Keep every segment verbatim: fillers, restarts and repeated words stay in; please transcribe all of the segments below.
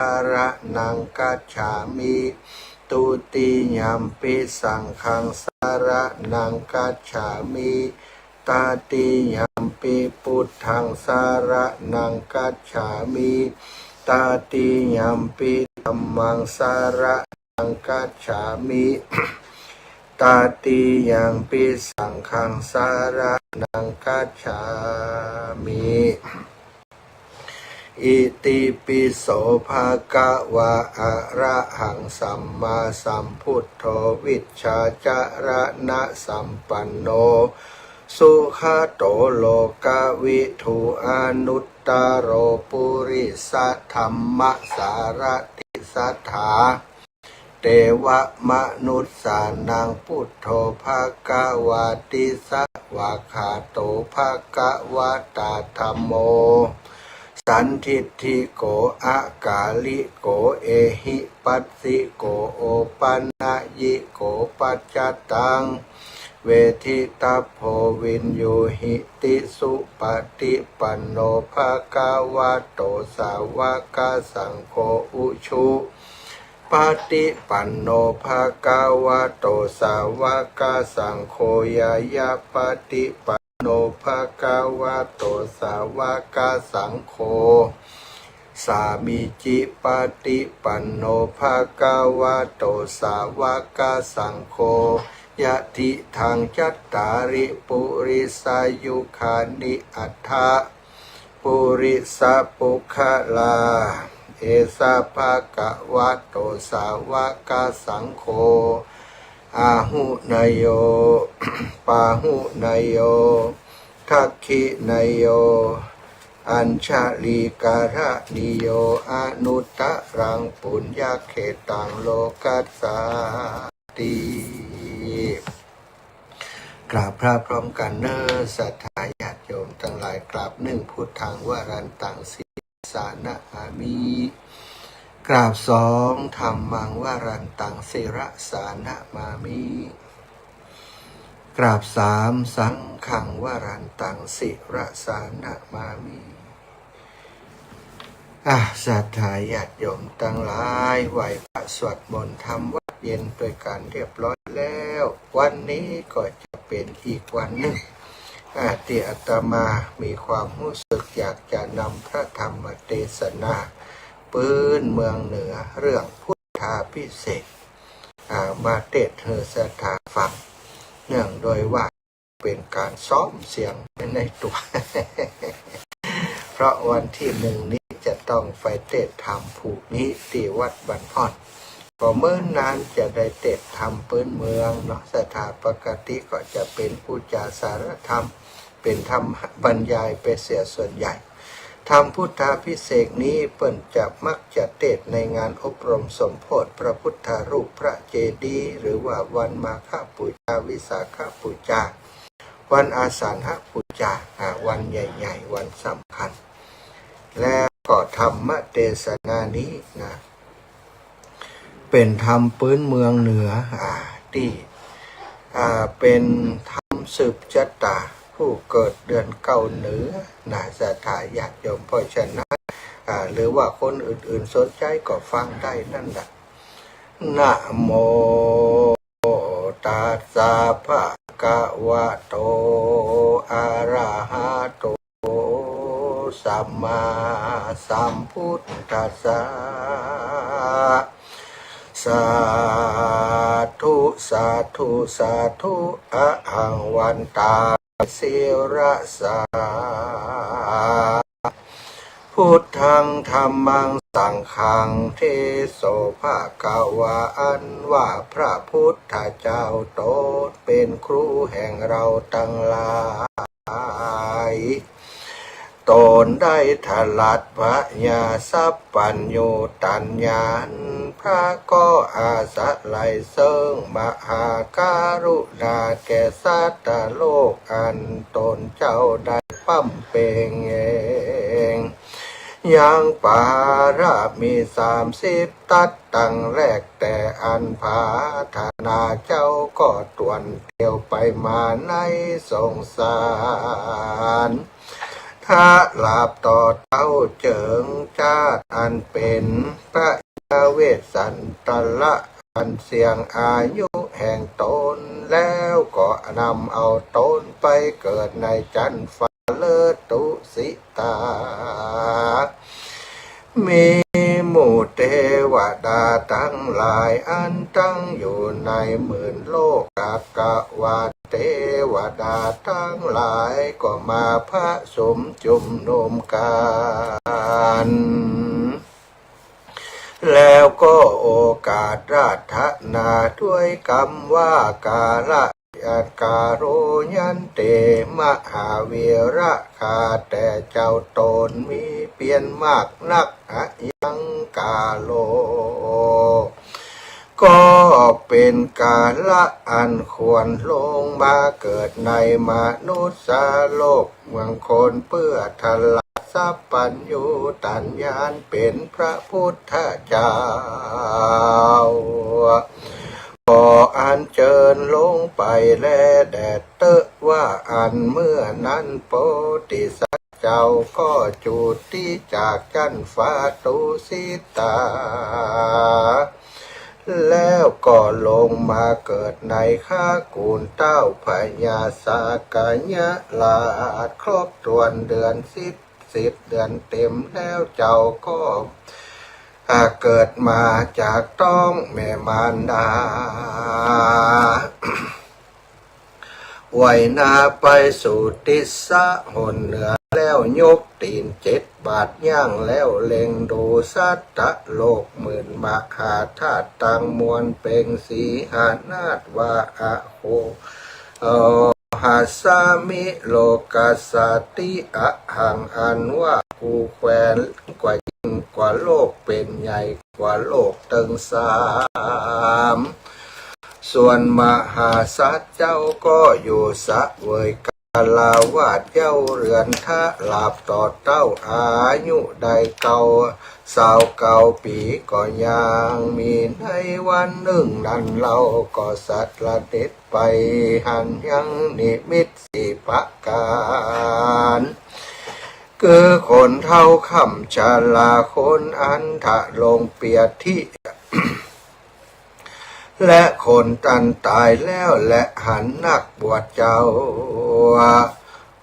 สรณังคัจฉามิ ทุติยมปิสังฆังสรณังคัจฉามิ tatiyampi buddhaṃ saraṇaṃ gacchāmi. Tatiyampi dhammaṃ saraṇaṃ gacchāmi. Tatiyampi saṅghaṃ saraṇaṃ gacchāmi. Itipi so bhagavā arahaṃ sammāsambuddho vijjācaraṇasampanno sugato lokavidū anuttaro purisadammasārathi satthā devamanussānaṃ buddho bhagavāti. Svākkhāto bhagavatā dhammo sandiṭṭhiko akāliko ehipassiko opanayiko paccattaṃ veditabbo viññūhīti. Supaṭipanno bhagavato sāvakasaṅgho, uju paṭipanno bhagavato sāvakasaṅgho, ñāyapaṭipanno bhagavato sāvakasaṅgho, sāmīcipaṭipanno bhagavato sāvakasaṅgho, yadidaṃ cattāri purisayugāni aṭṭha purisapuggalā, esa bhagavato sāvakasaṅgho, āhuneyyo pāhuneyyo dakkhiṇeyyo añjalikaraṇīyo anuttaraṃ puññakkhettaṃ lokassāti. กราบพระพร้อมกั๋นเน่อ ศรัทธาญาติโยมตังหลาย กราบ หนึ่ง พุทธัง วรันตัง ศิรสา นะมามิ กราบ สอง ธัมมัง วรันตัง ศิรสา นะมามิ กราบ สาม สังฆัง วรันตัง ศิรสา นะมามิ อ่ะ ศรัทธาญาติโยมตังหลาย ไหว้พระสวดมนต์ทำวัตรเย็นโดยการเรียบร้อยแล้ว วันนี้ก็จะเป๋นอีกวันนึ่ง อ่ะ ตี้อาตมามีความฮู้สึกอยากจะนำพระธรรมเตสนาปื๊นเมืองเหนือเรื่องพุทธาภิเษก อ่า มาเตสน์หื้อศรัทธาฟัง เนื่องโดยว่าเป๋นก๋านซ้อมเสียงไปในตั๋ว เพราะวันตี้หนึ่งนี้จะต้องไปเตสน์ธรรมภูมิตี้วัดบ้านพ่อน ก็เมินนานจะได้เตสน์ธรรมปื๊นเมืองเนาะ ศรัทธาปกติก็จะเป๋นผู้จ๋าสารธรรม เป๋นธรรมบรรยายไปเสียส่วนใหญ่ ธรรมพุทธาภิเษกนี้เปิ้นจะมักจะเตสน์ในงานอบรมสมโภชน์พระพุทธรูปพระเจดีย์ หรือว่าวันมาฆบูชา วิสาขบูชา วันอาสาฬหบูชา อ่า วันใหญ่ๆ วันสำคัญ แล้วก็ธรรมเตสนานี้นะ เป๋นธรรมปื๊นเมืองเหนือ อ่า ตี้ อ่า เป๋นธรรมสืบชะต๋าผู้เกิดเดือนเก้าเหนือนะ ศรัทธาญาติโยม เพราะฉะนั้น อ่า หรือว่าคนอื่นๆ สนใจ๋ก็ฟังได้นั่นแหละ นะโม ตัสสะ ภะคะวะโต อะระหะโต สัมมาสัมพุทธัสสะ สาธุ สาธุ สาธุ อะหัง วันตา ศิรสา พุทธัง ธัมมัง สังฆัง เทโส ภะคะวา อันว่าพระพุทธเจ้าตนเป๋นครูแห่งเราตังหลาย ตนได้ตรัสพญาสัพพัญญูตัญญาอัน พระก็อาศัยเซิ่งมหากรุณาแก่สัตว์โลกอันตนเจ้าได้บำเพ็ญเอง ยังปารมีสามสิบตั๊ดตั้งแรกแต่อันผาถนา เจ้าก็ตวนเตียวไปมาในสงสาร ท หลาบต่อเต้าเจิง จาติอันเป๋นพระยาเวสสันตระ อันเสี้ยงอายุแห่งต๋น แล้วก็นำเอาต๋นไปเกิดในจั๊นฟ้าเลิศตุสิตา มีหมู่เตวดาตังหลายอันตั้งอยู่ในหมื่นโลกา จักรวาลเตวดาตังหลายก็มาผสุมจุมนุมกั๋น แล้วก็โอกาสอาราธนาด้วยกำว่ากาละ ยะกาโรยันเต มหาวีระ ข้าแต่เจ้า ต๋นมีเปียรมากนัก อะยังกาโร ก็เป๋นกาละอันควรลงมาเกิดในมนุษย์โลก เมืองคนเปื้อทราบสัพพัญญูตญาณเป๋นพระพุทธเจ้า ก็อัญเจิญลงไปแลแด่เต๊อะ ว่าอั้น เมื่อนั้นโพธิสัตว์เจ้าก็จุติจากจั๊นฟ้าตุสิตา แล้วก็ลงมาเกิดในคากุลเต้าพญาสากยราช ครบถ้วนเดือนสิบ สิบเดือนเต๋มแล้ว เจ้าก็ อ่า เกิดมาจากต๊องแม่มารดา ไหว้หน้าไปสู่ติศะหนเหนือ แล้วยกตี๋นเจ็ดบาทย่าง แล้วเล็งดูสัตว์โลกหมื่นมหาธาตุตังมวล เปล่งเสียงหานาถว่า อะโห เอ่อ หัสสามิ โลกัสสาติ อะหัง อันว่ากูแขวนกว่ายิ่งกว่าโลก เป๋นใหญ่กว่าโลกเถิงสาม ส่วนมหาสัตว์เจ้าก็อยู่เสวยกาลาวาสเย้าเรือน หลาบต่อเต้าอายุได้เก้า ซาวเก้าปี๋ก็ยังมี ในวันนึ่งนั้นเฮาก็เสด็จไปหั้นยังนิมิตสี่ประก๋าน คือคนเฒ่าคร่ำชรา คนอันทะลงเปียธิ และคนตันต๋ายแล้ว และหันนักบวชเจ้า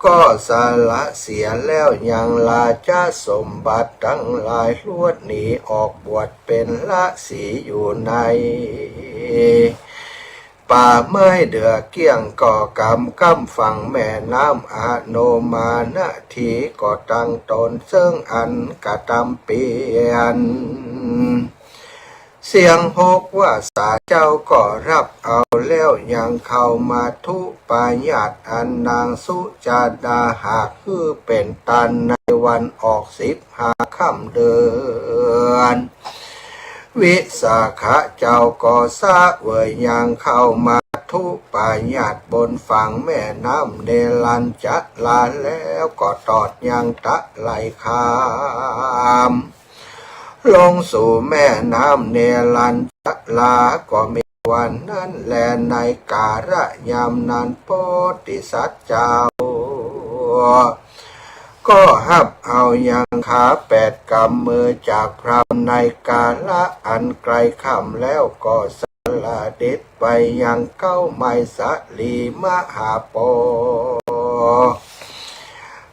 ก็สละเสียแล้วยังราชสมบัติตังหลาย ลวดหนีออกบวชเป๋นฤๅษีอยู่ใน ป่าไม้เดือเกี้ยง ก็กำก้ำฝั่งแม่น้ำอโนมานาที ก็ตั้งต๋นเซิ่งอันกระตำเปียร เสี้ยงหกวาสาเจ้าก็ฮับเอาแล้วยังเข้ามัทธุปายาต อันนางสุจาดาหากหื้อเป๋นตานในวันออกสิบห้าค่ำเดือน วิสาขะเจ้าก็เสวยยังเข้ามัทธุปายาตบนฝั่งแม่น้ำเนรัญชรา แล้วก็ตอดยังตะไลข้ามลงสู่แม่น้ำเนรัญชรา ก็มีวันนั้นแล ในกาละยามนั้นโพธิสัตว์เจ้า ก็ฮับเอายังขาแปดกำมือจากพราหมณ์ ในกาละอันใกล้ค่ำแล้ว ก็เสด็จไปยังเก๊าไมสาลีมหาโพธิ์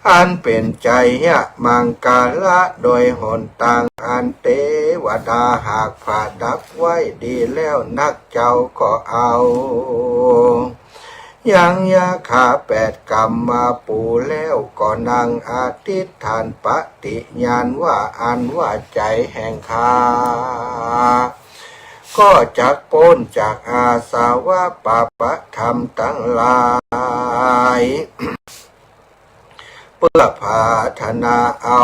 อันเป๋นชัยยะมังคละ โดยหนตางอันเตวดาหากผดักไว้ดีแล้วนัก เจ้าก็เอา ยังยาขาแปดกำมาปูแล้ว ก็นั่งอธิษฐานปฏิญาณว่า อันว่าใจ๋แห่งข้า ก็จักป๊นจากอาสวะปาปะธรรมตังหลาย เปื้อผาถนาเอา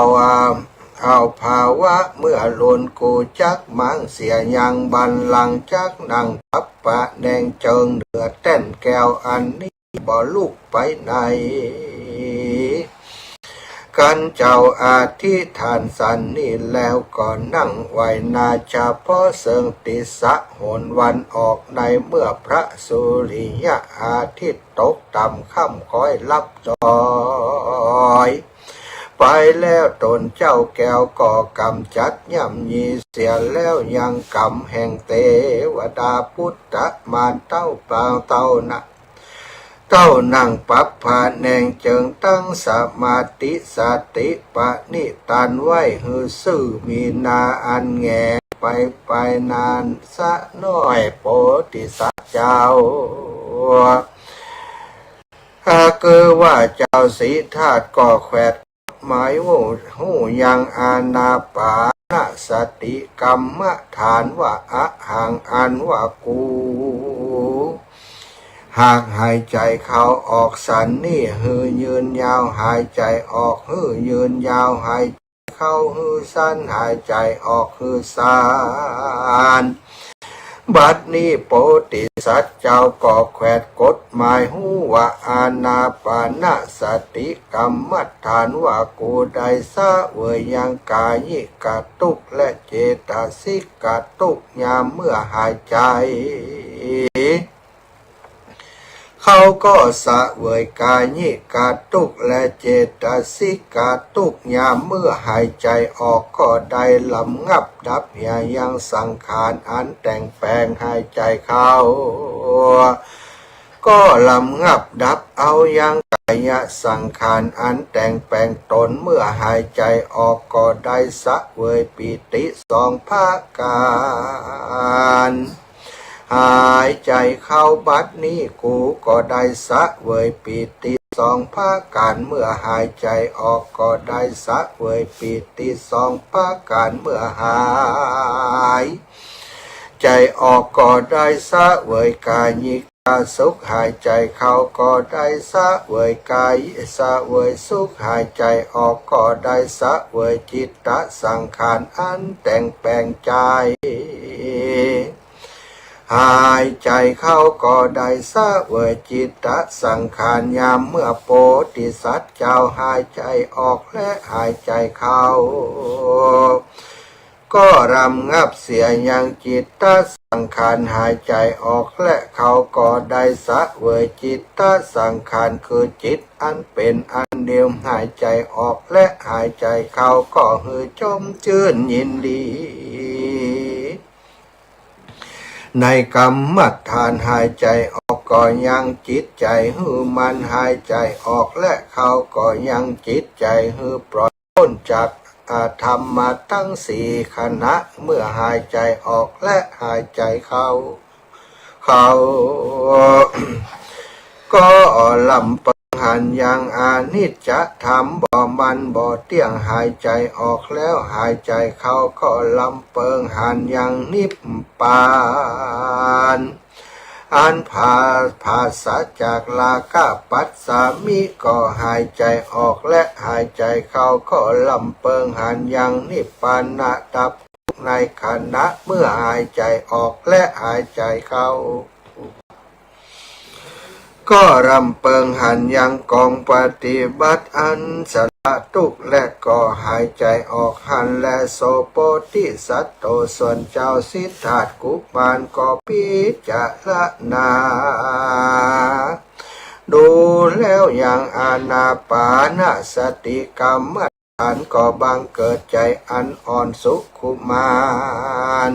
เอาภาวะเมื่อลุน กูจักมังเสียยังบัลลังก์ จักนั่งทับปะแนงเจิงเหนือแต้นแก้วอันนี้ บ่ลุกไปไหน กันเจ้าอธิษฐานสันนี้แล้ว ก็นั่งไหว้หน้าเฉพาะเซิงติสะหนวันออกใน เมื่อพระสุริยะอาทิตย์ตกต่ำค่ำคอยลับดอย ไปแล้วต๋นเจ้าแก้วก็ก๋ำจัดย่ำยีเสียแล้วยังก๋ำแห่งเตวดาปุตตมารเต้าปางเต้านะ เต้านั่งปรับผาแหน่งเจิงตั้งสมาธิสติปณิตันไว้หื้อซื่อมีนาอันแหงไปไปนานสะน้อย โพธิสัตว์เจ้า หากคือว่าเจ้าสิทธัตถ์ก็แขวดหมายฮู้ ฮู้ยังอานาปานสติกรรมฐานว่าอะหังอันว่ากู หากหายใจ๋เข้าออกสั้นนี้หื้อยืนยาว หายใจ๋ออกหื้อยืนยาว หายใจ๋เข้าหื้อสั้น หายใจ๋ออกหื้อสั้น บัดนี้โพธิสัตว์เจ้าก็แขวดกฎหมายฮู้ว่าอานาปานสติกรรมฐานว่ากูได้เสวยยังกายิกตุ๊กข์และเจตสิกตุ๊กข์ยามเมื่อหายใจ๋เข้าก็เสวยกายิกตุ๊กข์และเจตสิกตุ๊กข์ยามเมื่อหายใจ๋ออกก็ได้ระงับดับเหียยังสังขารอันแต่งแป๋งหายใจ๋เข้า ก็ระงับดับเอายังกายสังขารอันแต่งแป๋งต๋นเมื่อหายใจ๋ออกก็ได้เสวยปีติสองประก๋าน หายใจ๋เข้าบัดนี้กูก็ได้เสวยปีติสองประก๋าน เมื่อหายใจ๋ออกก็ได้เสวยปีติสองประก๋าน เมื่อหายใจ๋ออกก็ได้เสวยกายิกสุข หายใจ๋เข้าก็ได้เสวยกาย เสวยสุข หายใจ๋ออกก็ได้เสวยจิตตสังขารอันแต่งแป๋งใจ๋ หายใจ๋เข้าก็ได้เสวยจิตตสังขารยามเมื่อโพธิสัตว์เจ้าหายใจ๋ออกและหายใจ๋เข้า ก็ระงับเสียยังจิตตสังขารหายใจ๋ออกและเข้าก็ได้เสวยจิตตสังขารคือจิตอันเป๋นอันเดียวหายใจ๋ออกและหายใจ๋เข้าก็หื้อจมจื้นยินดี ในกรรมฐานหายใจ๋ออกก็ยังจิตใจ๋หื้อมั่นหายใจ๋ออกและเข้าก็ยังจิตใจ๋หื้อปล่อย ป๊นจากอาธรรมมาตังสี่ขณะ เมื่อหายใจ๋ออกและหายใจ๋เข้า เข้า ก็ลำเปิงหันยังอนิจจธรรมบ่มั่นบ่เตี้ยง หายใจ๋ออกแล้วหายใจ๋เข้า ก็ลำเปิงหันยังนิพพาน อันผา ผาศจากราคะปัสสามิ ก็หายใจ๋ออกและหายใจ๋เข้า ก็ลำเปิงหันยังนิพพานดับทุกข์ในขณะเมื่อหายใจ๋ออกและหายใจ๋เข้า ก็ลำเปิงหันยังกองปฏิบัติอันสละทุกข์และก็หายใจ๋ออกหันแล โส โพธิสัตโต ส่วนเจ้าสิทธัตถกุมารก็พิจารณา ดูแล้วยังอานาปานสติกรรมฐานก็บังเกิดใจ๋อันอ่อนสุขุมาน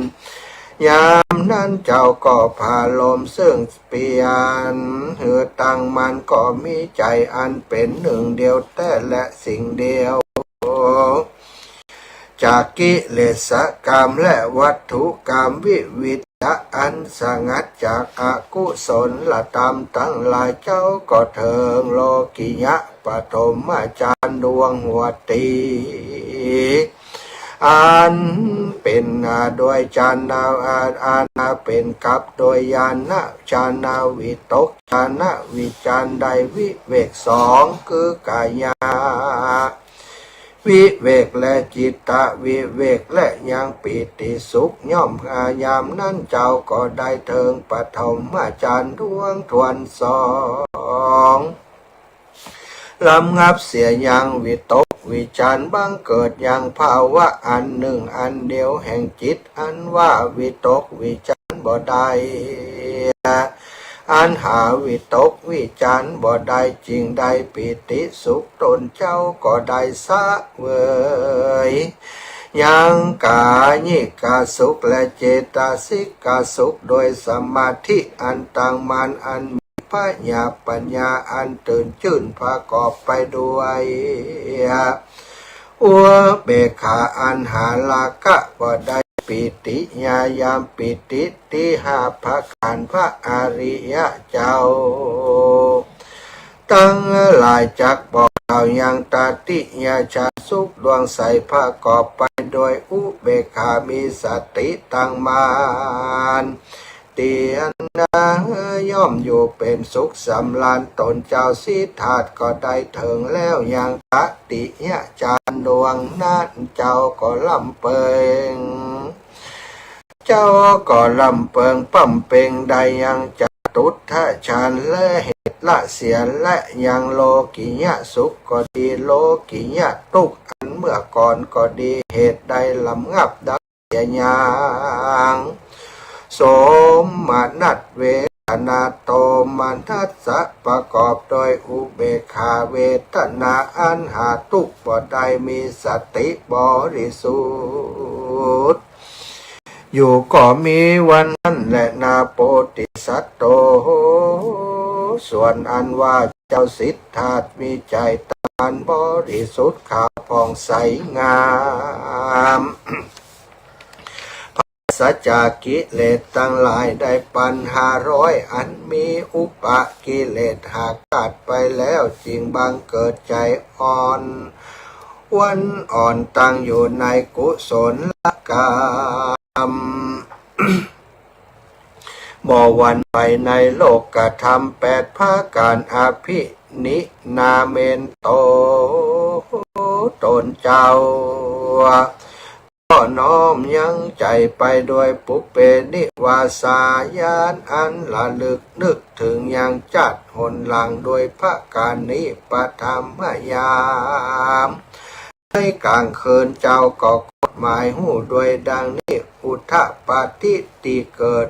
ยามนั้นเจ้าก็ผาลมซึ่งเปียรหื้อตั้งมั่น ก็มีใจ๋อันเป๋นหนึ่งเดียวแต๊และสิ่งเดียว จากกิเลสกรรมและวัตถุกรรม วิวิธะอันสงัดจากอกุศลธรรมตังหลาย เจ้าก็เถิงโลกิยะปฐมฌานดวงหัวตี๋ อันเป๋น อ่า โดยฌาน อ่า อันเป๋นกับโดยญาณฌาน วิตกฌาน วิจารได้วิเวกสอง คือกายะ วิเวกและจิตตวิเวก และยังปีติสุข ย่อม อ่า ยามนั้นเจ้าก็ได้เถิงปฐมฌานดวงถ้วนสอง ระงับเสียยังวิตกวิจารบังเกิดยังภาวะอันหนึ่งอันเดียวแห่งจิต อันว่าวิตกวิจารบ่ได้ อันหาวิตกวิจารบ่ได้ จึงได้ปีติสุข ต๋นเจ้าก็ได้เสวย ยังกายิกสุขและเจตสิกสุข โดยสมาธิอันตั้งมั่น อันมีผญาปัญญาอันตื่นจื้นประกอบไปด้วยอุเบกขา อันหาราคะบ่ได้ ปีติยายามปีติ ตี้ห้าประก๋าน พระอริยะเจ้าตังหลายจักบอกกล่าวยังตติยฌานสุขดวงใส ประกอบไปโดยอุเบกขา มีสติตั้งมั่น ตี้อันนาย่อมอยู่เป๋นสุขสำราญ ต๋นเจ้าสิทธัตถ์ก็ได้เถิงแล้วยังตติยฌานดวงนั้น เจ้าก็ลำเปิง เจ้าก็ลำเปิงบำเพ็งได้ยังจตุตถฌาน และเหตุละเสีย และยังโลกิยสุขก็ดี โลกิยตุ๊กข์อันเมื่อก่อนก็ดี เหตุได้ลำงับดับเสียยัง โสมนัสเวทนา โทมนัสสะ ประกอบโดยอุเบกขา เวทนาอันหาตุ๊กข์บ่ได้ มีสติบริสุทธิ์อยู่ก็มีวันนั้นแลนา โพธิสัตว์โต ส่วนอันว่าเจ้าสิทธัตถ์มีใจ๋ตั้งมั่นบริสุทธิ์ขาวผ่องใสงาม ปราศจากกิเลสตังหลาย ได้ปัญหาร้อยอันมีอุปกิเลสหากขาดไปแล้ว จึงบังเกิดใจ๋อ่อน วันอ่อนตั้งอยู่ในกุศลกรรม บ่หวั่นไหวในโลกธรรมแปดประก๋าน อภินินาเมนโต ต๋นเจ้าก็น้อมยังใจ๋ไปโดยปุพเพนิวาสาญาณ อันระลึกนึกเถิงยังจาติหนหลังโดยประก๋านนี้ ปฐมยาม ในก๋างคืนเจ้าก็ค้นหมายฮู้ด้วยดังนี้ อุทปาทิ ตี้เกิด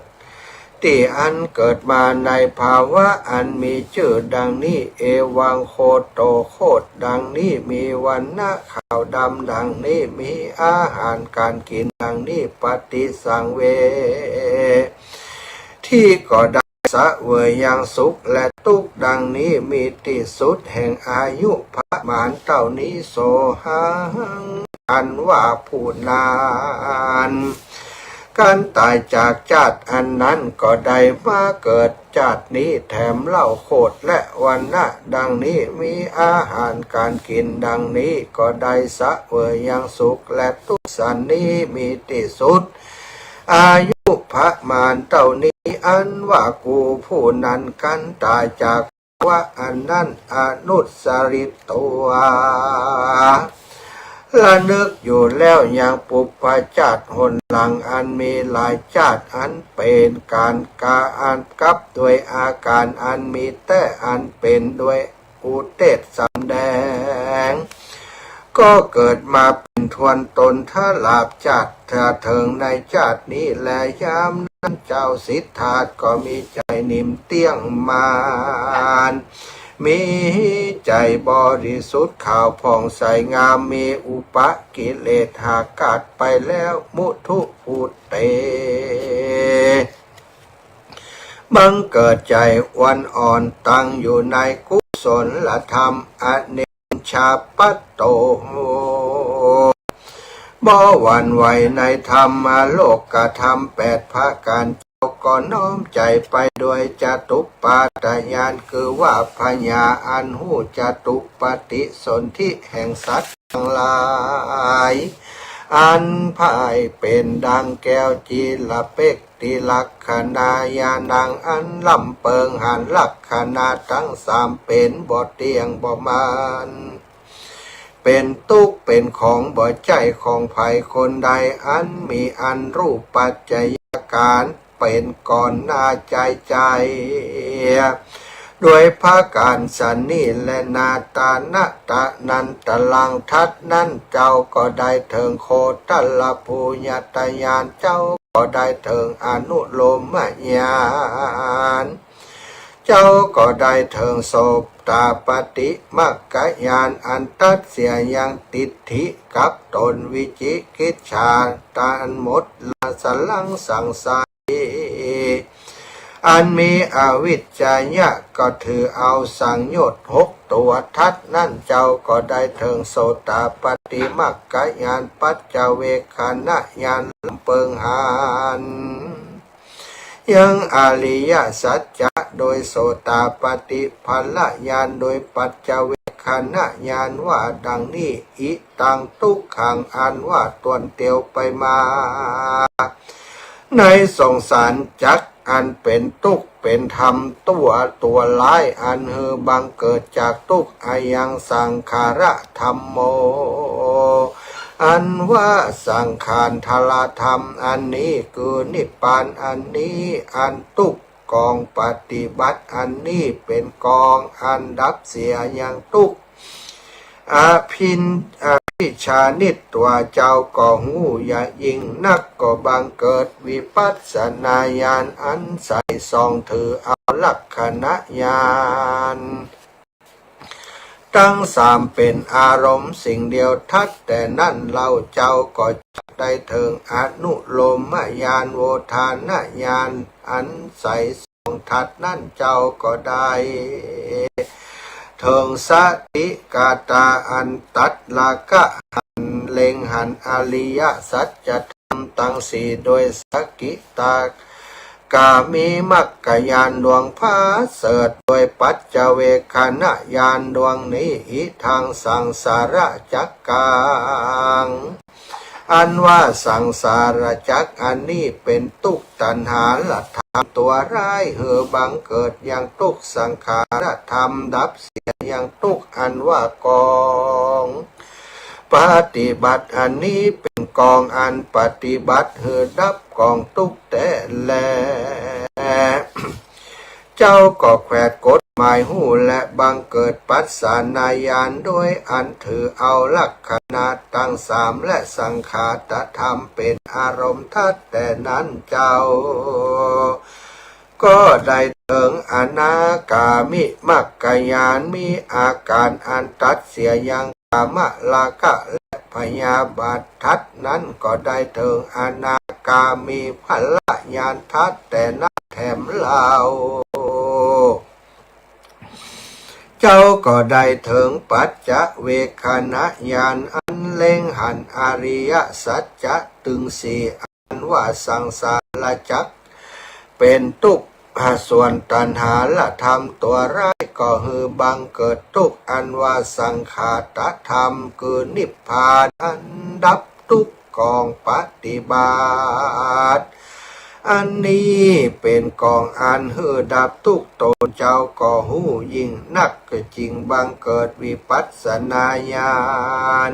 ตี้อันเกิดมาในภาวะอันมีจื้อดังนี้ เอวังโคโต โคตรดังนี้ มีวรรณะขาวดำดังนี้ มีอาหารก๋านกิ๋นดังนี้ ปฏิสังเวทีก็ได้ เสวยยังสุขและตุ๊กข์ดังนี้ มีตี้สุดแห่งอายุประมาณเต้านี้ โสหัง อันว่าผู้นั้น ครั้นต๋ายจากจาติอันนั้นก็ได้มาเกิดจาตินี้แถมเล่า โคตรและวรรณะดังนี้ มีอาหารก๋านกิ๋นดังนี้ ก็ได้เสวยยังสุขและตุ๊กข์สันนี้ มีตี้สุด อายุประมาณเต้านี้ อันว่ากูผู้นั้นครั้นต๋ายจากภาวะอันนั้น อนุสสริตวา ระนึกอยู่แล้วยังปุพพจาติหนหลังอันมีหลายจาติ อันเป๋นก๋านกระทำกับด้วยอาก๋านอันมีแต๊อันเป๋นด้วย อุเทศสำแดง ก็เกิดมาเป๋นทวนตนทราบจาติเถื่อเถิงในจาตินี้แล ยามนั้นเจ้าสิทธัตถ์ก็มีใจ๋นิ่มเตี้ยงมั่น มีใจ๋บริสุทธิ์ขาวผ่องใสงาม มีอุปกิเลสหากขาดไปแล้ว มุทุภูเต บังเกิดใจ๋อ่อนๆ ตั้งอยู่ในกุศลธรรม อเนนชาปัตโต บ่หวั่นไหวในธรรมโลกธรรมแปดประก๋าน เจ้าก็น้อมใจ๋ไปโดยจตุปาฏฐญาณ คือว่าผญาอันฮู้จตุปฏิสนธิแห่งสัตว์ตังหลาย อันพ่ายเป๋นดังแก้วจีรเปก ติลักขณาญาณัง อันลำเปิงหันลักขณะตังสามเป๋น บ่เตี้ยงบ่มั่น เป๋นตุ๊กข์ เป๋นของบ่ใจ้ของใผคนใด อันมีอันรูปปัจจัยาก๋านเป๋นก่อนหน้าใจ๋ใจ๋ ด้วยประก๋านสันนี้แลนา ตานะตะนันตะรัง ถัดนั้นเจ้าก็ได้เถิงโคตรละภูญาตญาณ เจ้าก็ได้เถิงอนุโลมญาณ เจ้าก็ได้เถิงโสตาปัตติมัคคญาณอันตัดเสียยังทิฏฐิกับตนวิจิกิจฉาอันหมดละสลังสังสาริ อันมีอวิชชายะก็ถือเอาสังโยชน์หกตัวทัดนั้น เจ้าก็ได้เถิงโสตาปัตติมัคคญาณปัจจเวกขณญาณเปิงหัน ยังอริยสัจจะโดยโสตาปัตติผลญาณโดยปัจจเวกขณญาณว่าดังนี้ อิตัง ตุ๊กขัง อันว่าตวนเตียวไปมา ในสงสารจักรอันเป๋นตุ๊กข์เป๋นธรรมตั๋ว ตั๋วร้าย อันหื้อบังเกิดจากตุ๊กข์ อายังสังขาระธัมโม อันว่าสังขารธรรมอันนี้ คือนิพพานอันนี้ อันตุ๊กข์กองปฏิบัติอันนี้เป๋นกองอันดับเสียยังตุ๊กข์ อภิน อภิชานิตว่า เจ้าก็ฮู้อย่างยิ่งนัก ก็บังเกิดวิปัสสนาญาณอันใสส่องถือเอาลักขณญาณตังสามเป๋นอารมณ์สิ่งเดียวทัด แต่นั้นเล่าเจ้าก็จักได้เถิงอนุโลมญาณ โวทานญาณอันใส ทัดนั้นเจ้าก็ได้เถิงสติกาตาอันตัดราคะหัน เล็งหันอริยสัจธรรมตังสี่โดยสกิตากามิมัคคญาณดวงผาเสริฐ โดยปัจจเวกขณญาณดวงนี้ อิทังสังสารจักกัง อันว่าสังสารจักรอันนี้เป๋นตุ๊กข์ตัณหาละธรรมตั๋วร้าย หื้อบังเกิดยังตุ๊กข์สังขารธรรมดับเสียยังตุ๊กข์ อันว่ากองปฏิบัติอันนี้เป๋นกองอันปฏิบัติหื้อดับกองตุ๊กข์แต๊แล เจ้าก็แขวดกฎหมายฮู้และบังเกิดปัสสนาญาณโดยอันถือเอาลักขณะตังสามและสังขาตธรรมเป๋นอารมณ์ทัด แต่นั้นเจ้าก็ได้เถิงอนาคามิมัคคญาณมีอาการอันตัดเสียยังกามราคะและพยาบาททัด นั้นก็ได้เถิงอนาคามิผลญาณทัด แต่นั้นแถมเล่า เจ้าก็ได้เถิงปัจจเวกขณญาณอันเล็งหันอริยสัจจะตึงสี่ อันว่าสังสารจักรเป๋นตุ๊กข์ส่วนตัณหาละธรรมตั๋วร้าย ก็หื้อบังเกิดตุ๊กข์อันว่าสังขาตธรรม คือนิพพานอันดับตุ๊กข์กองปฏิบัติ อันนี้เป๋นกองอันหื้อดับตุ๊กข์ ตนเจ้าก็ฮู้ยิ่งนัก จึงบังเกิดวิปัสสนาญาณ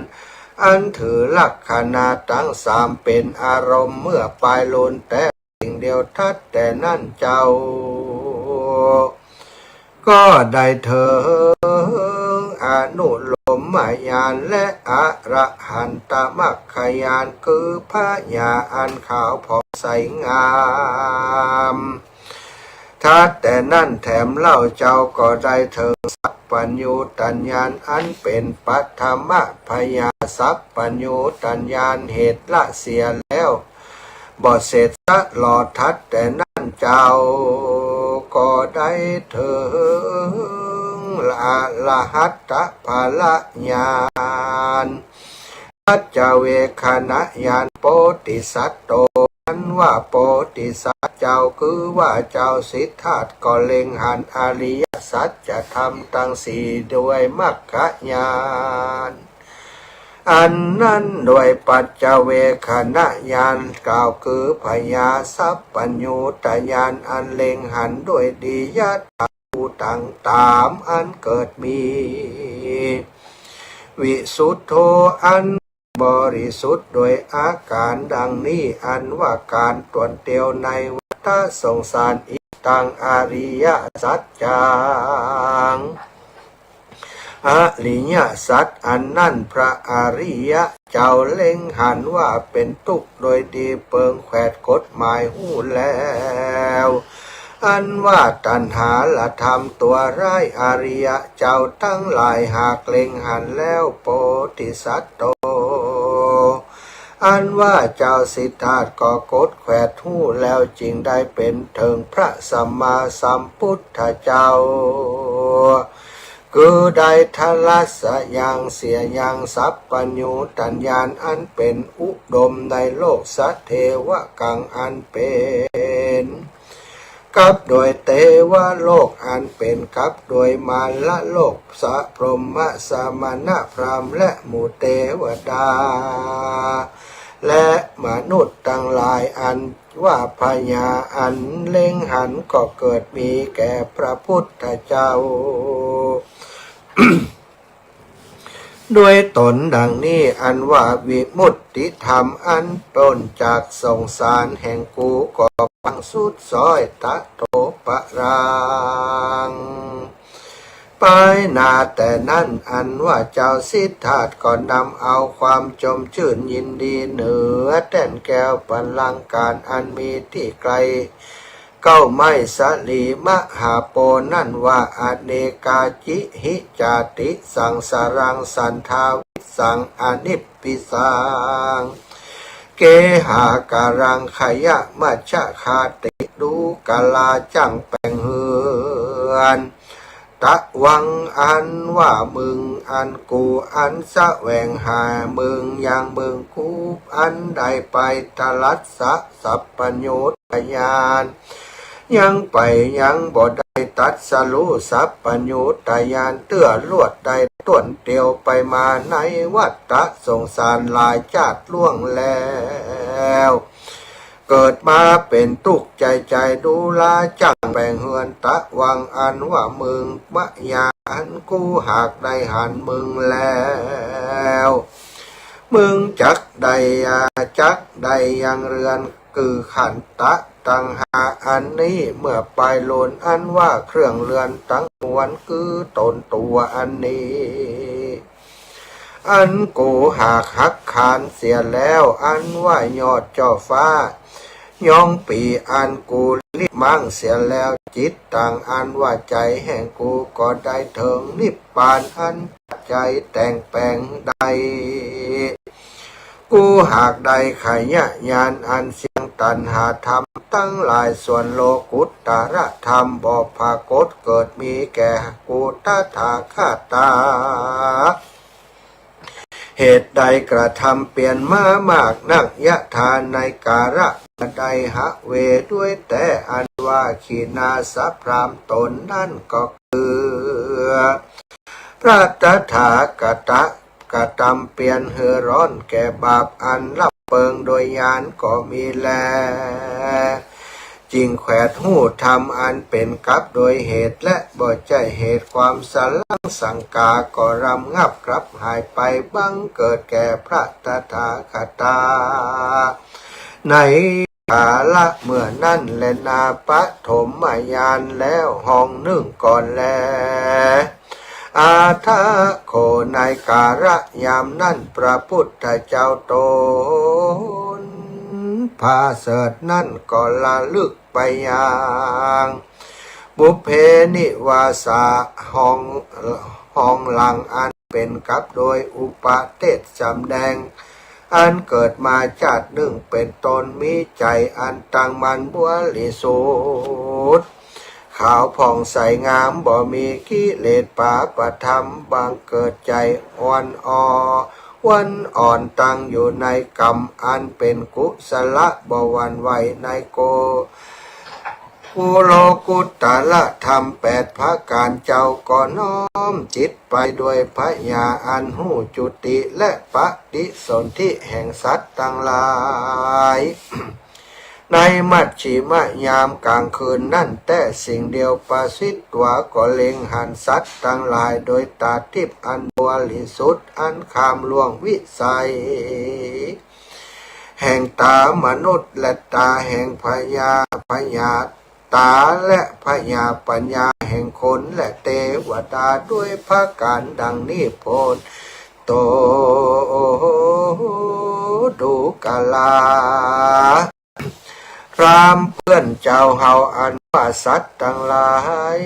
อันถือลักขณะตังสามเป๋นอารมณ์เมื่อปายล้วนแต๊สิ่งเดียวทัด แต่นั้นเจ้าก็ได้เถิงอนุโลมญาณและอรหันตมัคคญาณ คือผญาอันขาวผ่องใสงาม ทัด แต่นั้นแถมเล่าเจ้าก็ได้เถิงสัพพัญญูตญาณอันเป๋นปัฐมผญาสัพพัญญูตญาณเหตุละเสียแล้ว บ่เสร็จสะหลอดทัด แต่นั้นเจ้าก็ได้เถิงอรหัตตผลญาณ ปัจจเวกขณญาณโพธิสัตว์โต อันว่าโพธิสัตว์เจ้า คือว่าเจ้าสิทธัตถ์ ก็เล็งหันอริยสัจธรรมตังสี่ด้วยมัคคญาณ อันนั้นด้วยปัจจเวกขณญาณกล่าว คือผญาสัพพัญญูตญาณอันเล็งหันด้วยดียถาภูตตังสามอันเกิดมี วิสุทโธ อันบริสุทธิ์โดยอาการดังนี้ อันว่าก๋านตวนเตียวในวัฏสงสาร อิตังอริยสัจจัง อริยสัจอันนั้นพระอริยะเจ้าเล็งหันว่าเป๋นตุ๊กข์ โดยดีเปิงแขวดกฎหมายฮู้แล้ว อันว่าตัณหาละธรรมตัวร้าย อริยะเจ้าตังหลายหากเล็งหันแล้ว โพธิสัตว์โต อันว่าเจ้าสิทธัตถ์ก็กดแขวดฮู้แล้ว จึงได้เป๋นเถิงพระสัมมาสัมพุทธเจ้า คือได้ทรัสยังเสียยังสัพพัญญูตญาณอันเป๋นอุดมในโลก สะเทวะกังอันเป๋น กับโดยเตวะโลกอันเป๋นกับโดยมารโลก สะพรหมะสมณะพราหมณ์และหมู่เตวดา และมนุษย์ตังหลาย อันว่าพญาอันเล็งหันก็เกิดมีแก่พระพุทธเจ้า ด้วยตนดังนี้ อันว่าวิมุตติธรรมอันป๊นจากสงสารแห่งกูก็บังสุดส้อย ตโถปะรัง ไปหน้าแต่นั้น อันว่าเจ้าสิทธัตถ์ก็นำเอาความจมจื้นยินดีเหนือแต้นแก้วปัลลังก์อันมีตี้ไกล เก๊าไม้สาลีมหาโพธิ์นั้นว่า อเนกาจิหิจาติสังสารัง สันทาวิสังอนิปปิสัง เกหาการัง ขยะมัชฌะคาติ ดูกราจั้งแป๋งเฮือน ตะวัง อันว่ามึง อันกู อันแสวงหามึงยังมึงกู อันได้ไปตรัสสัพพัญญูตญาณ ยังไปยังบ่ได้ตรัสรู้สัพพัญญูตญาณเตื้อลวดได้ต้วนเตียวไปมาในวัฏฏะสงสารหลายจาติล่วงแล้ว เกิดมาเป๋นตุ๊กข์ใจ๋ใจ๋ ดูราจั้งแป๋งเฮือน ตะวัง อันว่ามึง มะยา อันกูหากได้หันมึงแล้ว มึงจักได้ จักได้ยังเฮือน คือขันธะตังห้าอันนี้ เมื่อปายลูน อันว่าเครื่องเฮือนตังมวล คือต๋นตั๋วอันนี้ อันกูหากหักขานเสียแล้ว อันว่ายอดจ้อฟ้า ย้องปี๋ อันกูลิบม้างเสียแล้ว จิตตัง อันว่าใจ๋แห่งกูก็ได้เถิงนิพพานอันใจ๋แต่งแป๋งได้ กูหากได้ขยะญาณอันเสี้ยงตัณหาธรรมตังหลาย ส่วนโลกุตตรธรรมบ่ปรากฏเกิดมีแก่กูตถาคตา เหตุใดกระทำเปียรมามากนัก ยะถา ในกาละเมื่อใด หะเว ด้วยแต๊ อันว่าขีณาสะ พราหมณ์ต๋นนั้นก็คือ พระตถาคตะกระทำเปียรหื้อฮ้อนแก่บาปอันรับเปิงโดยญาณก็มีแล จึงแขวดฮู้ธรรมอันเป๋นกับโดยเหตุและบ่ใจ้เหตุ ความสะหลังสังกาก็ระงับกลับหายไป บังเกิดแก่พระตถาคตา ในกาละเมื่อนั้นแลนา ปฐมญาณแล้วห้องนึ่งก่อนแล อาทะโข ในกาละยามนั้น พระพุทธเจ้าต๋นผาเสริฐนั้นก็ระลึกไปยัง ปุพเพนิวาสา ห้อง ห้องหลังอันเป๋นกับโดยอุปเทศสำแดง อันเกิดมาจาตินึ่งเป๋นต้น มีใจ๋อันตั้งมั่นบริสุทธิ์ ขาวผ่องใสงาม บ่มีกิเลสปาปธรรม บังเกิดใจ๋อ่อนอ่อน อ่อนตั้งอยู่ในกรรมอันเป๋นกุศละ บ่หวั่นไหวในโก กุโลกุตตรธรรมแปดประก๋าน เจ้าก็น้อมจิตไปด้วยผญาอันฮู้จุติและปฏิสนธิแห่งสัตว์ตังหลาย ในมัชฌิมยามก๋างคืนนั้นแต๊สิ่งเดียว ประสิทธิ์ตั๋วก็เล็งหันสัตว์ตังหลายโดยต๋าทิพย์อันบริสุทธิ์อันข้ามล่วงวิสัย แห่งต๋ามนุษย์และต๋าแห่งพญา พญาต๋าและพญาปัญญาแห่งคนและเตวดาด้วยประก๋านดังนี้โพนโต ดูกรา พราหมณ์เปื้อนเจ้าเฮาอัน ว่าสัตว์ตังหลาย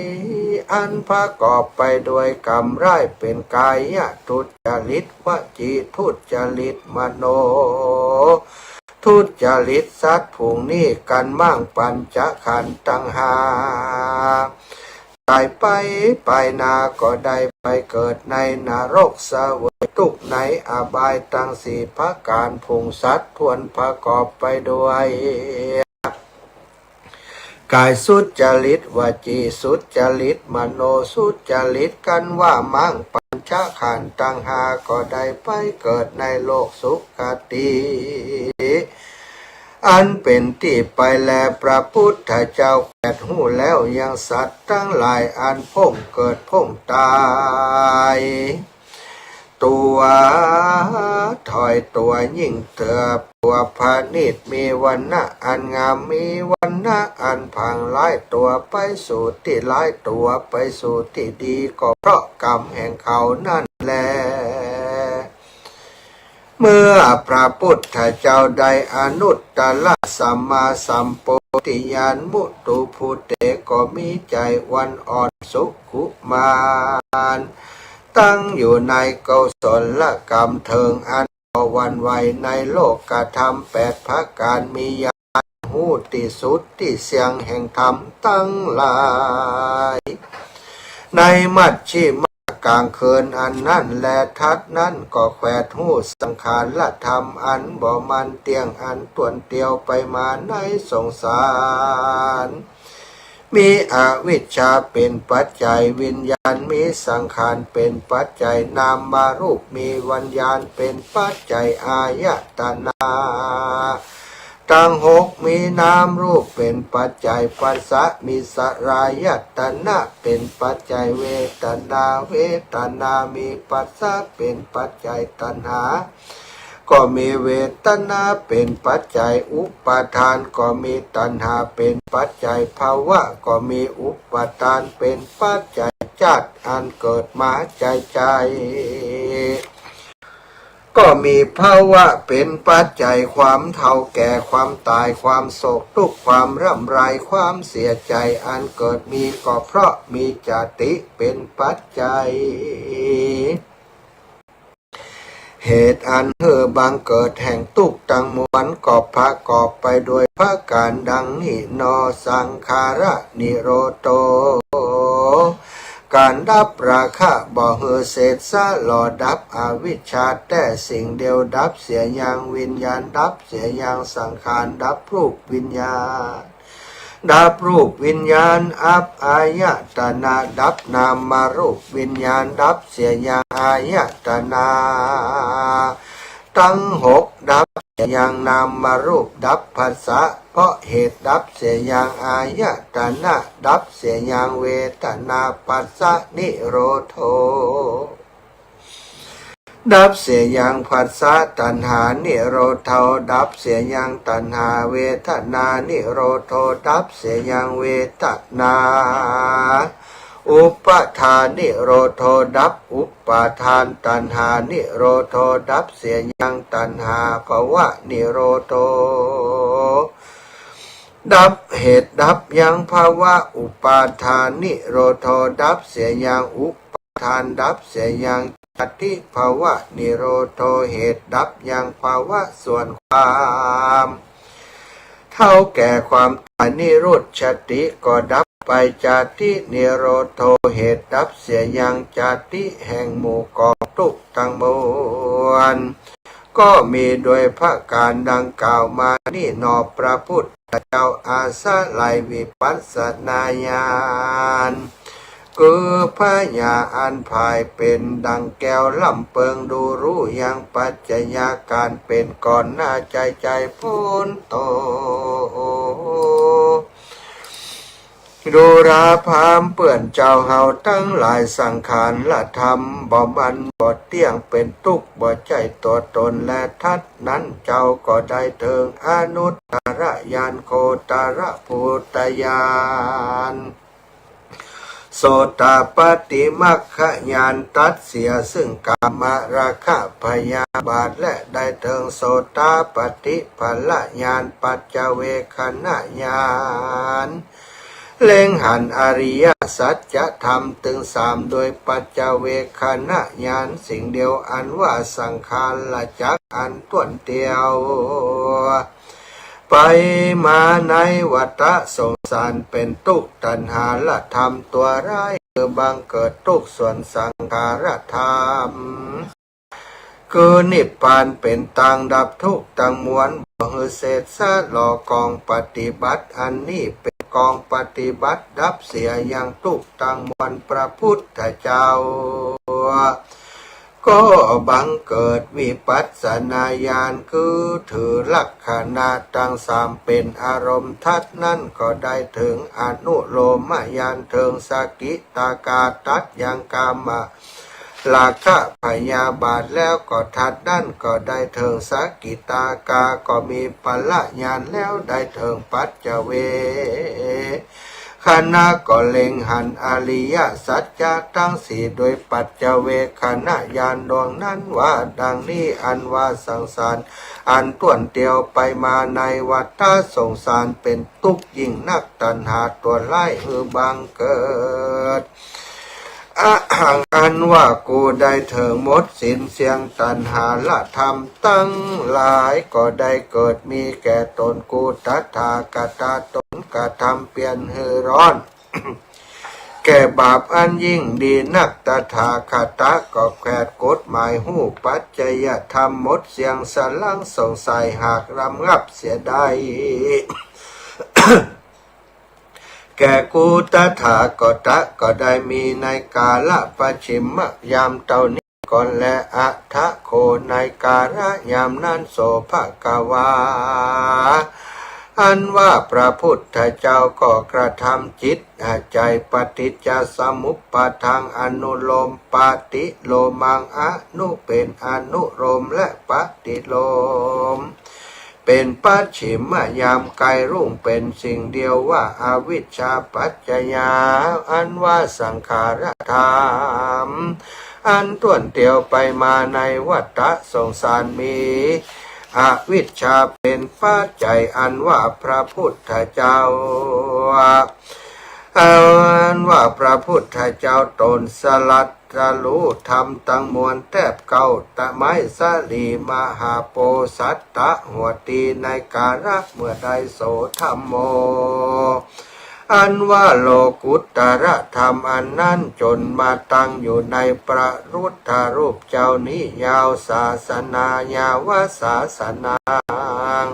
อันประกอบไปด้วยกรรมร้ายเป๋นกายทุจริต วจีทุจริต มโนทุจริต สัตว์ฝูงนี้กั๋นมั่งปัญจขันธ์ตังห้า ต๋ายไป ไปหน้าก็ได้ไปเกิดในนรกเสวยตุ๊กข์ในอบายตังสี่ประก๋าน ฝูงสัตว์ถ้วนประกอบไปด้วย กายสุจริต วจีสุจริต มโนสุจริต กั๋นว่ามั่งปัญจขันธ์ตังห้า ก็ได้ไปเกิดในโลกสุคติ อันเป๋นตี้ไปแล พระพุทธเจ้าแขวดฮู้แล้วยังสัตว์ตังหลายอันพ่งเกิดพ่งต๋าย ตั๋วถอยตั๋วยิ่งเตื้อตั๋วผณิต มีวรรณะอันงาม มีวรรณะอันผ่างหลายตั๋วไปสู่ตี้หลายตั๋ว ไปสู่ตี้ดี ก็เพราะกรรมแห่งเขานั้นแล เมื่อพระพุทธเจ้าได้อนุตตรสัมมาสัมโพธิญาณ มุตตุภูเต ก็มีใจ๋อ่อนอ่อนสุขุมาน ตั้งอยู่ในกุศลกรรมเถิงอันบ่หวั่นไหวในโลกธรรมแปดประก๋าน มีญาณฮู้ตี้สุดตี้เสี้ยงแห่งธรรมตังหลาย ในมัชฌิมะก๋างคืนอันนั้นแล ทัดนั้นก็แขวดฮู้สังขารธรรมอันบ่มั่นเตี้ยงอันต้วนเตียวไปมาในสงสาร มีอวิชชาเป๋นปัจจัยวิญญาณ มีสังขารเป๋นปัจจัยนามรูป มีวิญญาณเป๋นปัจจัยอายตนะตังหก มีนามรูปเป๋นปัจจัยผัสสะ มีสลายตนะเป๋นปัจจัยเวทนา เวทนามีผัสสะเป๋นปัจจัยตัณหา ก็มีเวทนาเป๋นปัจจัยอุปาทาน ก็มีตัณหาเป๋นปัจจัยภวะ ก็มีอุปาทานเป๋นปัจจัยจาติอันเกิดมาใจ๋ใจ๋ ก็มีภวะเป๋นปัจจัยความเฒ่าแก่ความต๋าย ความโศกตุ๊กข์ ความร่ำไร ความเสียใจ๋อันเกิดมี ก็เพราะมีจาติเป๋นปัจจัย เหตุอันหื้อบังเกิดแห่งตุ๊กข์ตังมวล ก็ประกอบไปด้วยประก๋านดังนี้หนอ สังขาระนิโรโธ ก๋านดับราคะ บ่หื้อเศษสะหล่อ ดับอวิชชาแต๊สิ่งเดียว ดับเสียยังวิญญาณ ดับเสียยังสังขาร ดับรูปวิญญาณ ดับรูปวิญญาณ อับอายตนะ ดับนามรูปวิญญาณ ดับเสียยังอายตนะตังหก ดับเสียยังนามรูป ดับผัสสะ เพราะเหตุดับเสียยังอายตนะ ดับเสียยังเวทนา ผัสสะนิโรโธ ดับเสียยังผัสสะ ตัณหานิโรโธ ดับเสียยังตัณหา เวทนานิโรโธ ดับเสียยังเวทนา อุปาทานิโรโธ ดับอุปาทาน ตัณหานิโรโธ ดับเสียยังตัณหา ภวะนิโรโธ ดับเหตุดับยังภวะ อุปาทานิโรโธ ดับเสียยังอุปาทาน ดับเสียยังจาติ ภวะนิโรโธ เหตุดับยังภวะส่วนความเฒ่าแก่ความต๋าย นิรุจจติ ก็ดับไป จาตินิโรโธ เหตุดับเสียยังจาติแห่งหมู่กองตุ๊กข์ตังมวล ก็มีด้วยประก๋านดังกล่าวมานี้หนอ พระพุทธเจ้าอาศัยวิปัสสนาญาณ คือผญาอันผ่ายเป๋นดังแก้วล้ำเปิง ดูรู้ยังปัจจัยาก๋านเป๋นก่อนหน้า ใจ๋ใจ๋ป๊นโต ดูราพราหมณ์เปื้อนเจ้าเฮาตังหลาย สังขารธรรมบ่มั่นบ่เตี้ยง เป๋นตุ๊กข์บ่ใจ้ตั๋วต๋นแล ทัดนั้นเจ้าก็ได้เถิงอนุตตรญาณ โคตรภูตญาณ โสตาปัตติมรรคญาณ ตัดเสียซึ่งกามราคะพยาบาท และได้เถิงโสตาปัตติผลญาณ ปัจจเวกขณญาณ เล็งหันอริยสัจธรรมตึงสามโดยปัจจเวกขณญาณสิ่งเดียวอันว่าสังขารจักรอันต้วนเตียว ไปมาในวัฏสงสารเป็นตุ๊กข์ ตัณหาละธรรมตัวร้าย คือบังเกิดตุ๊กข์ส่วนสังขารธรรม คือนิพพานเป็นตางดับตุ๊กข์ตังมวล บ่หื้อเศษซะลอกองปฏิบัติ อันนี้เป็นกองปฏิบัติดับเสียยังตุ๊กข์ตังมวล พระพุทธเจ้า ก็บังเกิดวิปัสสนาญาณ คือถือลักขณะตังสามเป็นอารมณ์ ทัดนั้นก็ได้เถิงอนุโลมญาณ เถิงสกิทาคา ตัดยังกามราคะพยาบาทแล้ว ก็ทัดนั้นก็ได้เถิงสกิทาคา ก็มีผลญาณแล้ว ได้เถิงปัจจเวก ขณะก็เล็งหันอริยสัจจะตังสี่โดยปัจจเวกขณญาณดวงนั้นว่าดังนี้ อันว่าสังสารอันต้วนเตียวไปมาในวัฏสงสารเป็นตุ๊กข์ยิ่งนัก ตัณหาตัวร้ายหื้อบังเกิด อะหัง อันว่ากูได้เถิงหมดสิ้นเสียงตัณหาละธรรมตังหลาย ก็ได้เกิดมีแก่ตน กูตถาคตตนกระทำเปียรหื้อร้อน แก่บาปอันยิ่งดีนัก ตถาคตก็แขวดกฎหมายฮู้ปัจจัยธรรมหมดเสียง สลั้งสงสัยหากรำงับเสียได้ แก่กูตถาคตก็ได้มีในกาละปัจฉิมยามเต้านี้ก่อนแล อะถะโข ในกาละยามนั้น โส ภะคะวา อันว่าพระพุทธเจ้าก็กระทำจิต อาจัยปฏิจจสมุปปาทัง อนุโลมปฏิโลมัง อนุเป็นอนุโลมและปฏิโลม เป็นปัจฉิมยามใกล้รุ่งเป็นสิ่งเดียวว่า อวิชชาปัจจยา อันว่าสังขารธรรม อันต้วนเตียวไปมาในวัฏสงสารมี อวิชชาเป็นปัจจัย อันว่าพระพุทธเจ้า อันว่าพระพุทธเจ้าตนสลัด ตรู้ธรรมตังมวลแทบเก้าตะไม้สาลีมหาโพธิ์สัตตะหัวตีในกาละเมื่อใด โส ธัมโม อันว่าโลกุตตรธรรมอันนั้นจนมาตั้งอยู่ในพระพุทธรูปเจ้านี้ยาว ศาสนายาวศาสนัง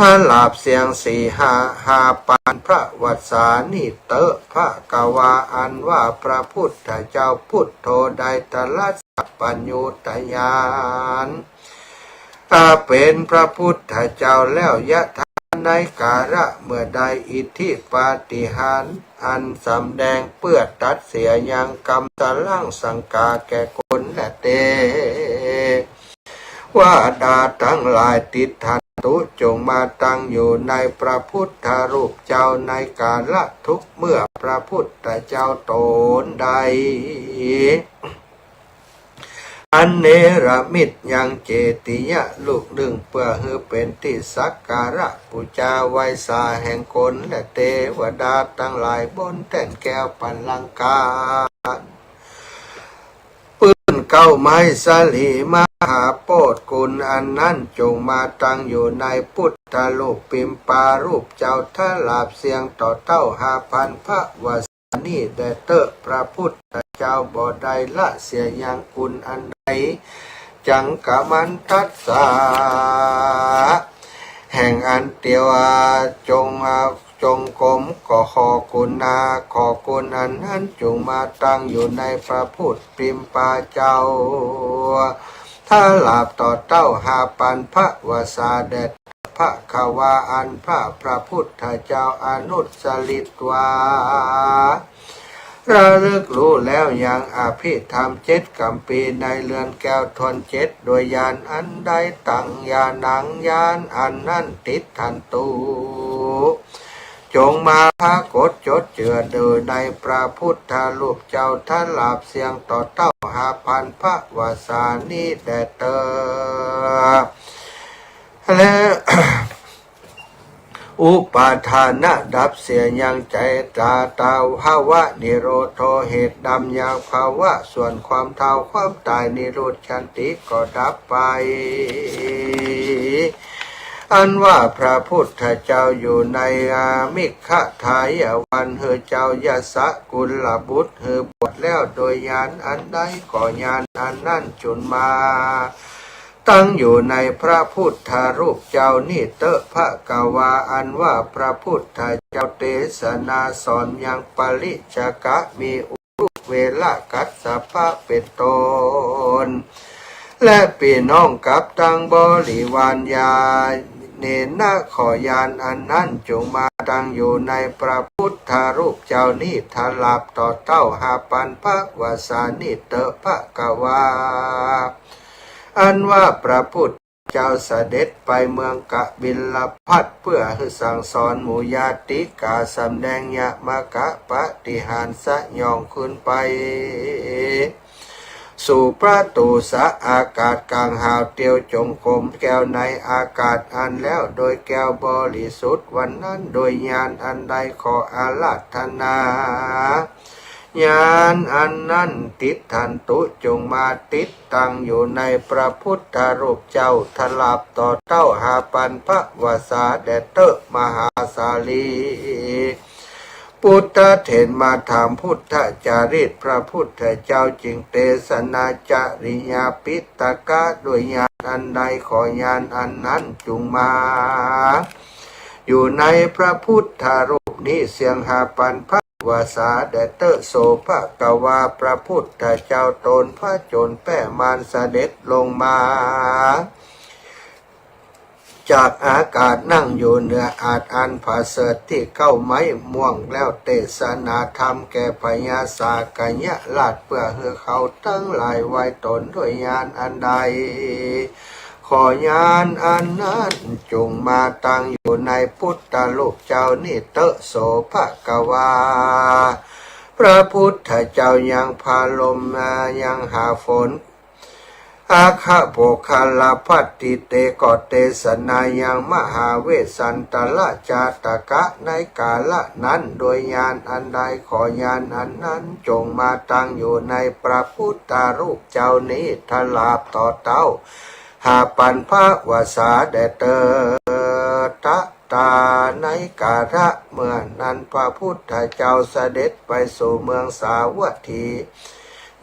ถลาบเสี้ยงสี่ห้า ห้าปันพระวัสสานิเตอะ ภะคะวา อันว่าพระพุทธเจ้าพุทโธได้ตรัสสัพพัญญูตญาณ อาเป็นพระพุทธเจ้าแล้ว ยะถา ในกาละเมื่อใด อิทธิปาฏิหาริย์อันสำแดงเปื้อตัดเสียยังกำ สลั้งสังกาแก่คนและเต วดาตังหลาย ติฏฐันตุ จงมาตั้งอยู่ในพระพุทธรูปเจ้าในกาละทุกเมื่อ พระพุทธเจ้าตนใด อันเนรมิตยังเจติยะลูกนึ่ง เปื้อหื้อเป็นตี้สักการะปู๋จาไหว้สาแห่งคนและเตวดาตังหลายบนแต้นแก้วปัลลังกา ปื้นเก๊าไม้สาลีมหาโพธิ์กุลอันนั้น จงมาตั้งอยู่ในพุทธรูปปิมปารูปเจ้า ถลาบเสี้ยงต่อเต้าห้าปันพระวัสสานี้แด่เต๊อะ พระพุทธเจ้าบ่ได้ละเสียยังกุลอันใด จังกะมันทัสสะ แห่งอันเตียว จง จงกรมก็ขอกุณา ขอกุณอันนั้นจงมาตั้งอยู่ในพระพุทธปิมปาเจ้า ถลาบต่อเต้าห้าปันพระวัสสาแด่เต๊อะ ภะคะวา อันพระ พระพุทธเจ้า อนุสสริตวา ระลึกรู้แล้วยังอภิธรรมเจ็ดกัมภีร์ในเรือนแก้วถ้วนเจ็ด โดยญาณอันใด ตังญาณัง ญาณอันนั้น ติฏฐันตุ จงมาปรากฏจดเจืออยู่ในพระพุทธรูปเจ้า ถลาบเสี้ยงต่อเต้าห้าปันพระวัสสานี้แด่เต๊อะ และ อุปาทานดับเสียยังไจ ตา ตาภวะนิโรโธ เหตุดับยังภวะ ส่วนความเฒ่าความต๋าย นิรุจฉันติ ก็ดับไป อันว่าพระพุทธเจ้าอยู่ใน อา มิคทายวัน หื้อเจ้ายัสสกุลบุตร หื้อบวชแล้วโดยญาณอันใด ก็ญาณอันนั้นจุ่งมา ตั้งอยู่ในพระพุทธรูปเจ้านี้เต๊อะ ภะคะวา อันว่าพระพุทธเจ้าเตสนาสอนยังปริจจกะ มีอุรุเวละกัสสปะเป็นต้น และปี้น้องกับตังบริวาร ญาเณนะ ขอญาณอันนั้นจุ่งมาตั้งอยู่ในพระพุทธรูปเจ้านี้ ทราบต่อเต้า ห้าปันภวสานี้เต๊อะ ภะคะวา อันว่าพระพุทธเจ้าเสด็จไปเมืองกบิลพัสดุ์ เปื้อหื้อสั่งสอนหมู่ญาติกา สำแดงยมกปาฏิหาริย์ สยองขึ้นไปสู่ประตูสะอากาศ กางหาวเตียวจงกรมแก้วในอากาศอั้นแล้ว โดยแก้วบริสุทธิ์วันนั้น โดยญาณอันใด ขออาราธนา ญาณอันนั้น ติฏฐันตุ จุ่งมาติดตั้งอยู่ในพระพุทธรูปเจ้า ทราบต่อเต้า ห้าปันภวสาแด่เต๊อะ มหาสาลี ปุตตะเถรมาถามพุทธจาริต พระพุทธเจ้าจึงเตสนาจริยาปิตกะ ด้วยญาณอันใด ขอญาณอันนั้นจุ่งมา อยู่ในพระพุทธรูปนี้เสี้ยง ห้าปันภวสาแด่เต๊อะ โส ภะคะวา พระพุทธเจ้าตนผจญแป้มารเสด็จลงมา จากอากาศนั่งอยู่เหนืออาสน์อันประเสริฐตี้เก๊าไม้ม่วง แล้วเตสนาธรรมแก่พญาสากยราช เปื้อหื้อเขาตังหลายไหว้ตนด้วยญาณอันใด ขอญาณอันนั้นจุ่งมาตั้งอยู่ในพุทธรูปเจ้านี้เต๊อะ โส ภะคะวา พระพุทธเจ้ายังผะลมมายังหาฝน อัคคโปคคัลลพัตติเต ก็เตสนายังมหาเวสสันตรจาตกะ ในกาละนั้น โดยญาณอันใด ขอญาณอันนั้นจุ่งมาตั้งอยู่ในพระพุทธรูปเจ้านี้ ทราบต่อเต้า ห้าปันภวสาแด่เต๊อะ ตะ ตา ในกาละเมื่อนั้น พระพุทธเจ้าเสด็จไปสู่เมืองสาวัตถี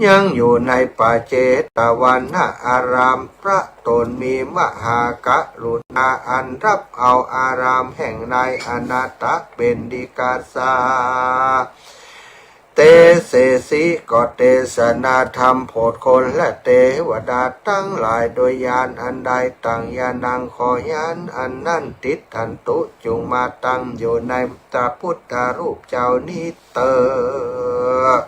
ยังอยู่ในป่าเจตวันนาราม พระตนมีมหากรุณาอันรับเอาอารามแห่งนายอนาถปิณฑิกาสา เตเสสิ ก็เตสนาธรรมโผดคนและเตวดาตังหลาย โดยญาณอันใด ตัง ญาณัง ขอญาณอันนั้น ติฏฐันตุ จุ่งมาตั้งอยู่ในพระพุทธรูปเจ้านี้เต๊อะ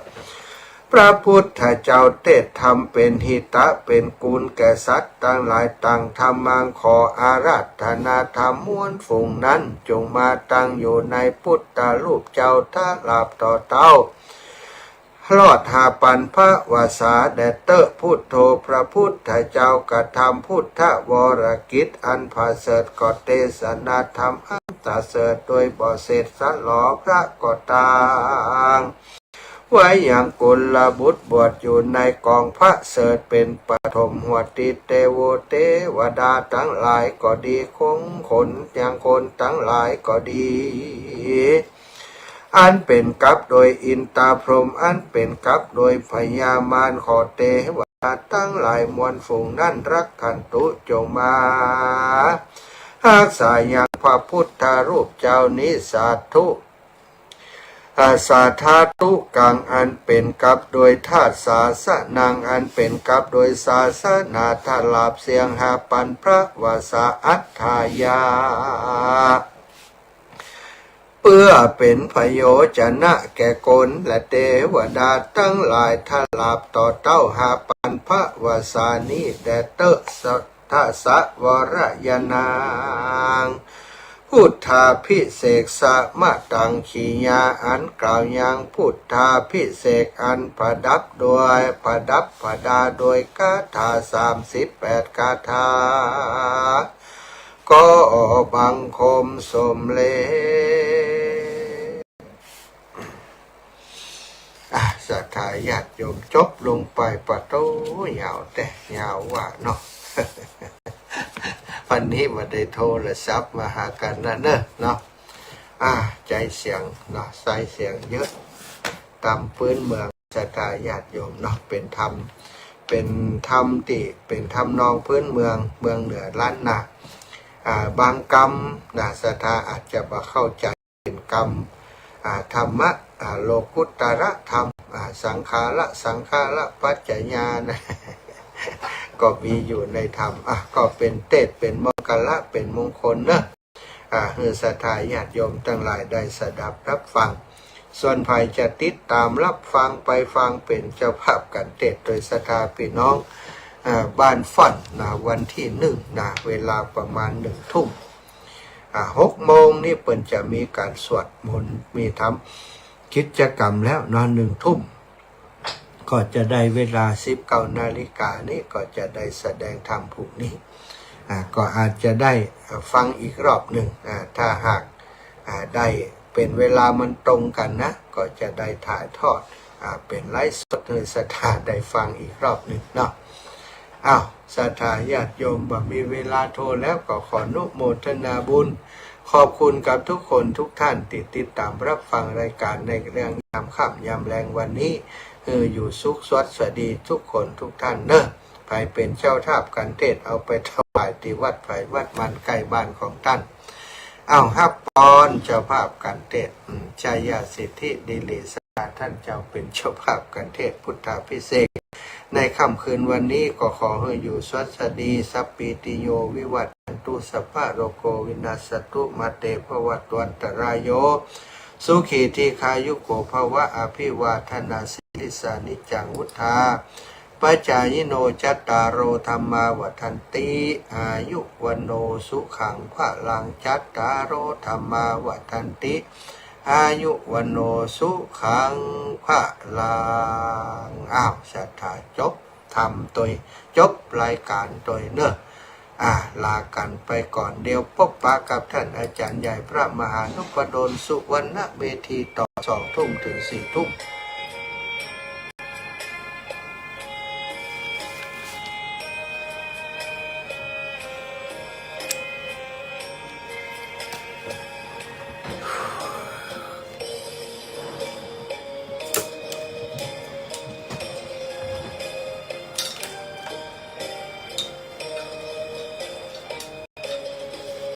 พระพุทธเจ้าเตสธรรมเป๋นหิตะ เป๋นกุณแก่สัตว์ตังหลาย ตัง ธัมมัง ขออาราธนาธรรม มวลฝูงนั้นจุ่งมาตั้งอยู่ในพุทธรูปเจ้า ทราบต่อเต้า รอดห้าปันภวสาแด่เต๊อะ พุทโธ พระพุทธเจ้ากระทำพุทธวรกิจอันประเสริฐ ก็เตสนาธรรมอันประเสริฐโดยบ่เสร็จสะหลอ พระก็ตรังไว้ยังกุลบุตรบวชอยู่ในกองประเสริฐเป๋นปฐมหัวติ เตโว เตวดาตังหลายก็ดี คงคนยังคนตังหลายก็ดี อันเป๋นกับโดยอินตาพรหม อันเป๋นกับโดยพญามาร ขอเตวดาตังหลายมวลฝูงนั้น รักขันตุ จุ่งมาฮักษายังพระพุทธรูปเจ้านี้ สาธุ อาสาธาตุกัง อันเป๋นกับโดยธาตุศาสนัง อันเป๋นกับโดยศาสนา ทราบเสี้ยงห้าปันภวสา อัฏฐายะ เปื้อเป๋นประโยชนะแก่คนและเตวดาตังหลาย ทราบต่อเต้า ห้าปันภวสานี้แด่เต๊อะ สะ ทะสะวรยานัง พุทธาภิเษกสะมะตัง กิริยาอันกล่าวยังพุทธาภิเษกอันประดับโดย ประดับประดาโดยคาถาสามสิบแปดคาถา ก็บังคมสมเร็จ อ่ะ ศรัทธาญาติโยม จบลงไป ปะโต ยาวแต๊ ยาวว่าเนาะ วันนี้บ่ได้โทรศัพท์มาหากั๋นนะเนอะเนาะ อ่ะ ใจ๊เสียงเนาะ ใจ๊เสียงเยอะ ต๋ามปื๊นเมือง ศรัทธาญาติโยมเนาะ เป๋นธรรม เป๋นธรรมตี้เป๋นทำนองปื๊นเมือง เมืองเหนือล้านนา อ่า บางกำนะ ศรัทธาอาจจะบ่เข้าใจ๋ เป๋นกำ อ่า ธรรมะ อ่า โลกุตตรธรรม อ่า สังขาระ สังขารปัจจยานะ ก็มีอยู่ในธรรม อ่ะ ก็เป๋นเตศน์ เป๋นมงคละ เป๋นมงคลเนอะ อ่า หื้อศรัทธาญาติโยมตังหลายได้สดับรับฟัง ส่วนใผจะติดต๋ามรับฟังไปฟัง เป๋นเจ้าภาพก๋านเตศน์โดยศรัทธาปี้น้อง อ่า บ้านฟั่นนะ วันตี้หนึ่งนะ เวลาประมาณหนึ่งทุ่ม อ่า หกโมงนี้เปิ้นจะมีก๋านสวดมนต์ มีทำกิจกรรมแล้วเนาะ หนึ่งทุ่ม ก็จะได้เวลาสิบเก้านาฬิกานี้ ก็จะได้แสดงธรรมผู้นี้ อ่า ก็อาจจะได้ อ่า ฟังอีกรอบหนึ่ง อ่า ถ้าหาก อ่า ได้เป๋นเวลามันตรงกั๋นนะ ก็จะได้ถ่ายทอด อ่า เป๋นไลฟ์สดหื้อศรัทธาได้ฟังอีกรอบหนึ่งเนาะ อ้าว ศรัทธาญาติโยมบ่มีเวลาโทรแล้ว ก็ขออนุโมทนาบุญ ขอบคุณกับทุกคนทุกท่านตี้ติดต๋ามรับฟังรายก๋านในเรื่องยามค่ำยามแลงวันนี้ หื้ออยู่สุขสวัสดีทุกคนทุกท่านเนอะ ใผเป๋นเจ้าภาพก๋านเตศน์ เอาไปถวายตี้วัดใผวัดมันใก้บ้านของต้าน อ้าว ฮับปอนเจ้าภาพก๋านเตศน์ อืม ชายาสิทธิดิริสดา ต้านเจ้าเป๋นเจ้าภาพก๋านเตศน์พุทธาภิเษก ในค่ำคืนวันนี้ก็ขอหื้ออยู่สวัสดี สัพพีติโย วิวัชชันตุ สัพพะโรโค วินัสสะตุ มาเต ภวัตวันตะราโย สุขี ทีฆายุโก ภะวะ อะภิวาทะนาสีลิสสะ นิจจัง วุฑฒาปะจายิโน จัตตาโร ธัมมา วัฑฒันติ อายุ วัณโณ สุขัง พะลัง จัตตาโร ธัมมา วัฑฒันติ อายุ วัณโณ สุขัง พะลัง อ้าว ศรัทธาจบธรรมตวย จบรายก๋านตวยเนอะ อ่า ลากั๋นไปก่อน เดี๋ยวปบปะกับต้านอาจ๋ารย์ใหญ่พระมหานุพดลสุวรรณเมธีต่อ สองทุ่มเถิงสี่ทุ่ม